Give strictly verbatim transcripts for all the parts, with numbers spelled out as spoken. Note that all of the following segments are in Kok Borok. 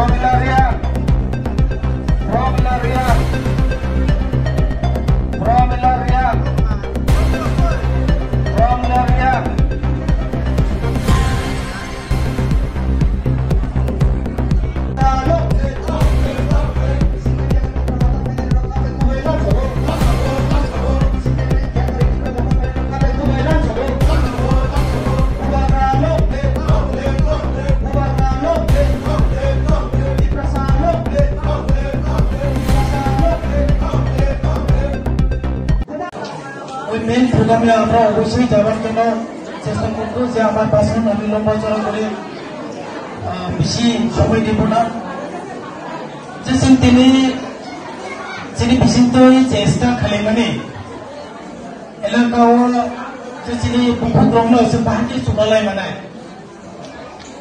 Promila Reang. Promila Reang. Promila Reang. Promila Reang. Oy main program-e আমরা অবশ্যই যাওয়ার জন্য চেষ্টা করব, যে আমার ভাষণ আমি লম্বা চড়া করে, আহ, বেশি সময় নেব না। যে চিন তিনি, যিনি বিচিত্র এই চেষ্টা খালি মানে এলাকাও যে চিনি বুকুত রং হয়েছে বাহাকে চুমালাই মানে।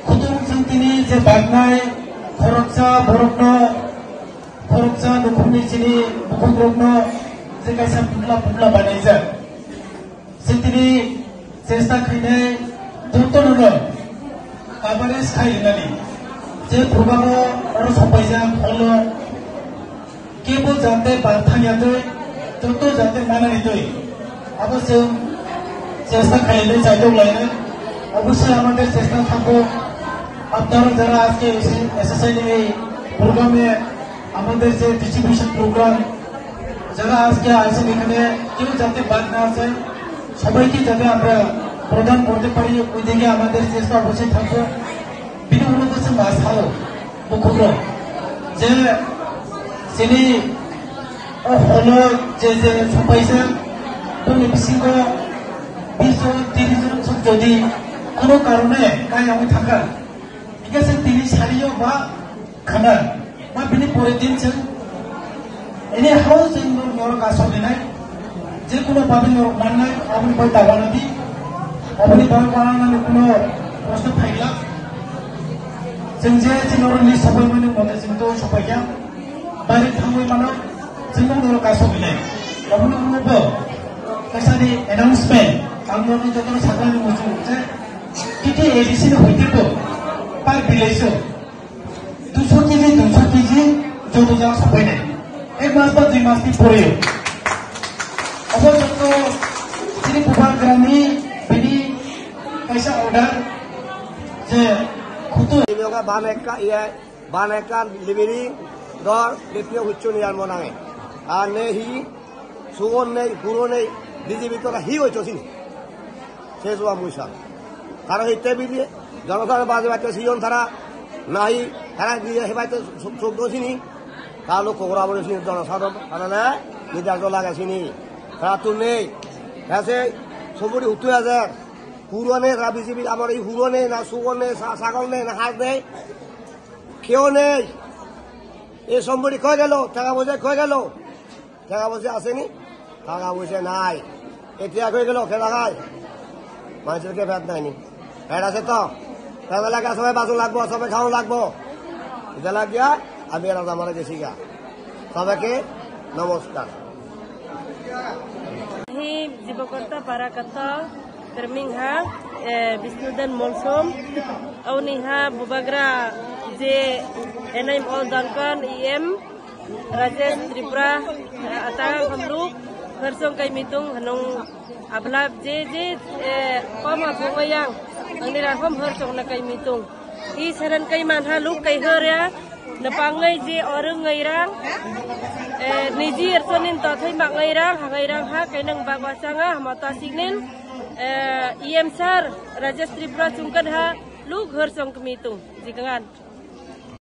Kutung chwng tini je baknai, khoroksa borokno, khoroksa nukhungni chini bukhukrokno je kaisa putla putla banaijak. Chwng tini chesta khainai jotono coverage khai rwnani. Je program-o oro sopaijak, holo Kebo jate bad thangya twi, joto jate manani twi, abo chwng chesta khainai chaitok lainai. অবশ্যই আমাদের চেষ্টা থাকবো, আপনারা যারা আজকে এসে, এসেছেন এই প্রোগ্রামে, আমাদের যে ডিস্ট্রিবিউশন প্রোগ্রাম, যারা আজকে আছেন এখানে, কেউ যাতে বাদ না যায়, সবাইকে যাতে আমরা প্রদান করতে পারি, ওই দিকে আমাদের চেষ্টা অবশ্যই থাকবো। Bini ulo bwswk ma sao, bukhukno, je chini o holo je je sopaisa, bini bisingo bish jon, tris jon swk jodi kono karone kaiyaui thangkha, hingkhe se tini sariyo ba khana, ma bini pore din chwng Ini hao chwng norok aswk rinai, je kuno babi norok mannai, aboni bai ta uanadi, aboni bai uanani kuno proshno phaila. Chwng je chwng norok ni sopai mani mote chwng to sopai ya, bari thangwi mano, chwng norok aswk rinai. Aboni ulo bo kaisa ni announcement, ang norok joto sakha ni muchung je T T A D C ni hoite bo, par village o Duiso kg, duiso kg joto jaga sopainai. Ek mas ba dui mas ni pore. Obo joto chini bubagrani bini kaisa order je khutu. Simi oka ban ekka iye, ban ekka libiri dor, bipyo huchcho ni anmo nange. Ar ne hi Sugon nei, huro nei, B J P to hi hoito sini. Se jua muisa. Tara hi tebi diye, jonosadharon baje baje siyon tara, nahi, tara diye hebai to suk do sini. Talo kogra bole sini jonosadharon, tara le, ni dar do laga sini. Tara tu nei, ese, somebody hutu ajar, huro nei, ra B J P amar ei huro nei, na sugon nei, sa-, sagol nei, na haj nei, keo nei. E somebody koi gelo, taka poisa koi gelo. Taka poisa aseni? Taka poisa nai. Etiya koi gelo, khe lagai? Manusor khe pet nai ni? Pet ase to? Pet lage sobai bachon lagbo, sobai khaon lagbo. Eta lagiya, ami era jamare gesi ga. Sobaike namaskar. Hi Jibokorta para kato, Kerming ha, eh, Bisnudan Molsom, auni ha bubagra je N M O Duncan, E M, Rajesh Tripura, eh, atang hamluk, hersong kai mitung, hanung ablap je je, eh, koma bongayang, angni rakom hersong na kai mitung. I saran kai manha luk kai hwrya, na pangai je orung ngai rang, eh, niji ersonin tothai mak ngai rang, ha ngai rang ha, kai nang bagwa changa, hama ta signin, eh, E M sir, Rajesh Tripura chungkan ha, luk hersong kemitung, jikangan.